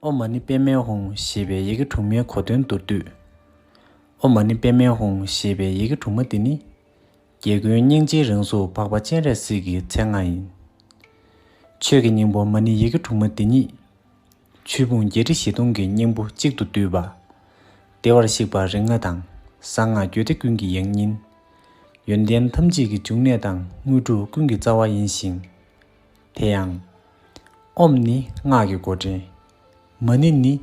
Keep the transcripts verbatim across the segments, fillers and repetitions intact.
ཨོཾ་མ་ཎི་པདྨེ་ཧཱུྃ་ཞེས་པའི་ཡི་གེ་དྲུག་མའི་གོ་དོན་མདོར་བསྡུས། ཨོཾ་མ་ཎི་པདྨེ་ཧཱུྃ་ཞེས་པའི་ཡི་གེ་དྲུག་མ་འདི་ནི། རྒྱལ་ཀུན་སྙིང་རྗེའི་རང་གཟུགས་འཕགས་པ་སྤྱན་རས་གཟིགས་ཀྱི་མཚན་སྔགས་ཡིན། ཆོས་ཀྱི་སྙིང་པོ་མ་ཎི་ཡི་གེ་དྲུག་མ་འདི་ཉིད། ཆོས་ཕུང་བརྒྱད་ཁྲི་བཞི་སྟོང་གི་སྙིང་པོ་གཅིག་ཏུ་བསྡུས་པ། བདེ་བར་གཤེགས་པ་རིགས་ལྔ་དང་གསང་སྔགས་རྒྱུད་སྡེ་ཀུན་གྱི་ཡང་སྙིང་། ཡོན་ཏན་ཐམས་ཅད་ཀྱི་འབྱུང་གནས་དང་དངོས་གྲུབ་ཀུན་གྱི་རྩ་བ་ཡིན་ཞིང་། དེ་ཡང་། ཨོཾ་ནི་སྔགས་ཀྱི་འགོ་འདྲེན། མ་ཎི་ནི་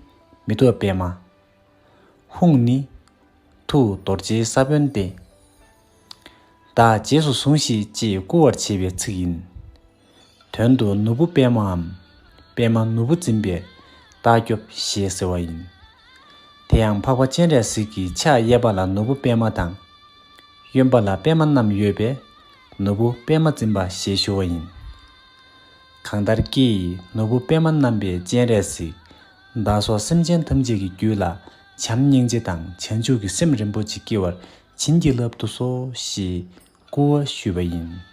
མེ་ཏོག་པདྨ། ཧཱུྃ་ནི་ཐུགས་རྡོ་རྗེའི་ས་བོན་ཏེ། བདག་རྗེས་སུ་བཟུང་ཞིག་ཅེས་བསྐུལ་བར་བྱེད་པའི་ཚིག་ཡིན། དོན་དུ་ནོར་བུ་པདྨའམ། པདྨ་ནོར་བུ་འཛིན་པའི་རྟགས་སྐྱོབ་ཞེས་ཟེར་བ་ཡིན། དེ་ཡང་འཕགས་པ་སྤྱན་རས་གཟིགས་ཀྱི་ཕྱག་གཡས་པ་ལ་ནོར་བུ་པདྨ་དང་། གཡོན་པ་ལ་པདྨ་བསྣམས་ཡོད་པས་ནོར་བུ་པདྨ་འཛིན་པ་ཞེས་ཞུ་བ་ཡིན། གང་ལྟར་ཀྱེ་ཡི་ནོར་བུ་པདྨ་བསྣམས་པའི་སྤྱན་རས་གཟིགས། བདག་སོགས་སེམས་ཅན་ཐམས་ཅད་ཀྱི་རྒྱུད་ལ་བྱམས་སྙིང་རྗེ་དང་བྱང་ཆུབ་ཀྱི་སེམས་རིན་པོ་ཆེ་སྐྱེ་བར་བྱིན་གྱིས་བརླབ་ཏུ་གསོལ་ཞེས་བསྐུལ་བ་ཞུས་པ་ཡིན།